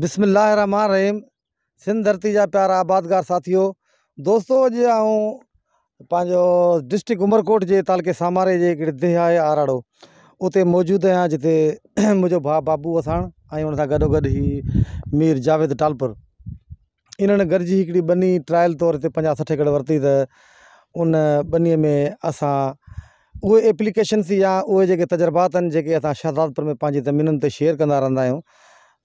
بسم الله الرحمٰن الرحيم سنڌ ڌرتي جا پيارا آبادگار ساٿيو دوستو اڄ آئون پنهنجو ڊسٽرڪٽ عمرڪوٽ جي تعلقي ساماري جي هڪڙي ديهه آهي آراڙو اتي موجود آهيان جتي منهنجو ڀاء بابو وساڻ ۽ ان سان گڏو گڏ هي مير جاويد ٽالپر انهن گڏجي هڪڙي ٻني ٽرائل طور تي پنجاهه 60 ايڪڙ ورتي ته ان ٻنيء ۾ اسان اهي ايپليڪيشنس يا اهي جيڪي تجربات آهن جيڪي اسان شهدادپور ۾ پنهنجي زمينن تي شيئر ڪندا رهندا آهيون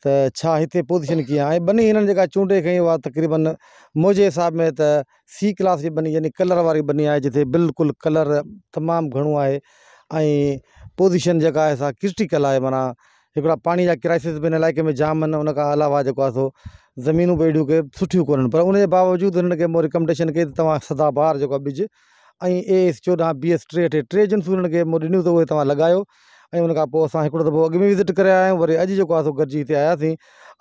ته ڇا هتي پوزيشن ڪيئن آهي ۽ ٻني هنن جيڪا چونڊي کنئي اها تقريبن منهنجي حساب ۾ ته سي ڪلاس جي ٻني يعني ڪلر واري ٻني آهي جتي بلڪل ڪلر تمام گهڻو آهي ۽ پوزيشن جيڪا آهي سا ڪرٽيڪل آهي معنيٰ هڪڙا پاڻي جا ڪرائسز به هن علائقي ۾ جام آهن ان کان علاوه جيڪو آهي سو زمينون به اهڙيون ڪي سٺيون ڪونهن پر ان جي باوجود هنن کي مون رڪمڊيشن ڪئي ته توهان سدا بهار جيڪو آهي ٻج ۽ اي ايس 14 بي ايس 63 ٽي جنسون هنن کي مون ڏنيون ته اهي توهان لڳايو ۽ ان کان پوء اسان هڪڙو دفعو اڳ ۾ وزٽ ڪري آيا آهيون وري اڄ جيڪو آهي سو گڏجي هتي آياسين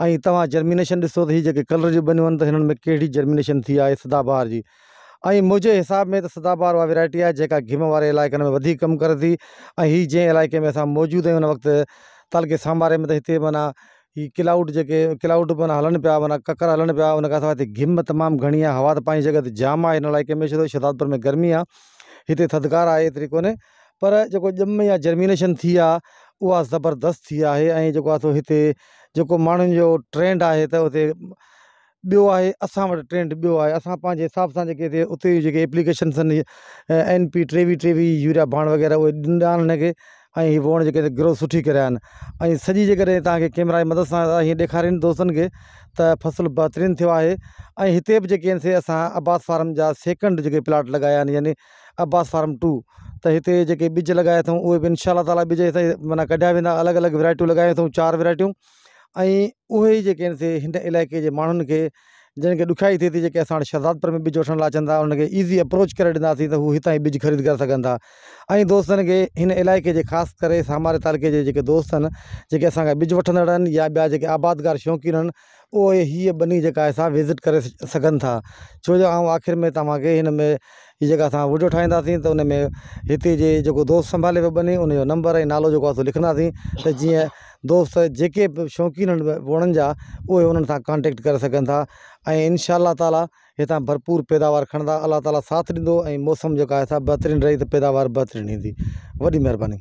۽ توهان جرمينيشن ڏسو ته هي جيڪي ڪلر جون ٻنيون آهن ته هنن ۾ ڪهڙي جرمينيشن ٿي آهي سدا بهار جي ۽ منهنجي حساب ۾ ته سدا بهار اها ويرائٽي آهي جيڪا گهم واري علائقن ۾ وڌيڪ ڪم ڪري ٿي ۽ هي جنهن علائقي ۾ اسان موجود آهيون هن وقت تعلقي ساماري ۾ ته هتي معنيٰ هي ڪلائوڊ جيڪي ڪلائوڊ معنيٰ هلن پيا معنيٰ ڪڪر هلن پيا ان کان سواء هتي گهم تمام گهڻي آهي هوا ته پنهنجي جڳهه تي جام آهي هن علائقي ۾ ڇو ته شهدادپور ۾ گرمي آهي هتي ٿڌڪار آهي ايتري ڪونهي پر جيڪو ڄم يا جرمينيشن ٿي آهي اها زبردست ٿي آهي ۽ جيڪو آهي سو هتي جيڪو ماڻهن جو ٽرينڊ آهي ته اتي ٻيو آهي اسان وٽ ٽرينڊ ٻيو آهي اسان پنهنجي حساب سان جيڪي هتي اتي جون جيڪي ايپليڪيشنس آهن اين پي 23 23 يوريا ڀاڻ وغيره اهي ڏنا آهن هن کي ۽ هي ووڻ جيڪي گروٿ سٺي ڪريا آهن ۽ سڄي جيڪڏهن توهان کي ڪيمرا جي مدد سان هيئن ڏيکارين دوستن کي ته فصل بهترين ٿيو آهي ۽ هتي به جيڪي آهن سي اسان عباس فارم جا سيڪنڊ جيڪي پلاٽ لڳايا آهن يعني عباس فارم ٽو ته هتي جيڪي ٻج لڳايا اٿئون اهي به انشاء الله تعاليٰ ٻج هتي معنيٰ ڪڍيا ويندا الڳ الڳ ورائٽيون لڳايون اٿئون چار ورائٽيون ۽ اهي ئي جيڪي آهن سي هن علائقي جي ماڻهن کي جن کي ڏکيائي ٿئي ٿي جيڪي اسان وٽ شهدادپور ۾ ٻج وٺڻ لاء اچن ٿا انهن کي ايزي اپروچ ڪري ڏينداسين ته هو هتان ئي ٻج خريد ڪري سگهن ٿا ۽ دوستن کي هن علائقي جي خاص ڪري ساماري تعلقي جي جيڪي دوست آهن جيڪي اسان کان ٻج وٺندڙ آهن يا ٻيا جيڪي آبادگار شوقين آهن اهي هيء ٻني جيڪا آهي سا وزٽ ڪري سگهن ٿا ڇو جو آئون آخر ۾ توهان کي هن ۾ هي جيڪا اسان وڊيو ٺاهينداسين ته ان ۾ هتي جي جيڪو دوست سنڀالي پيو ٻني ان جو نمبر ۽ نالو جيڪو آهي سو لکنداسين ته جيئن دوست جيڪي به شوقين آهن ووڻن جا اهي انهن سان ڪانٽيڪٽ ڪري سگهن ٿا ۽ انشاء الله تعالي هتان ڀرپور پيداوار کڻندا الله تعالي ساٿ ڏيندو ۽ موسم جيڪا آهي سا بهترين رهي ته پيداوار بهترين ايندي وڏي مهرباني.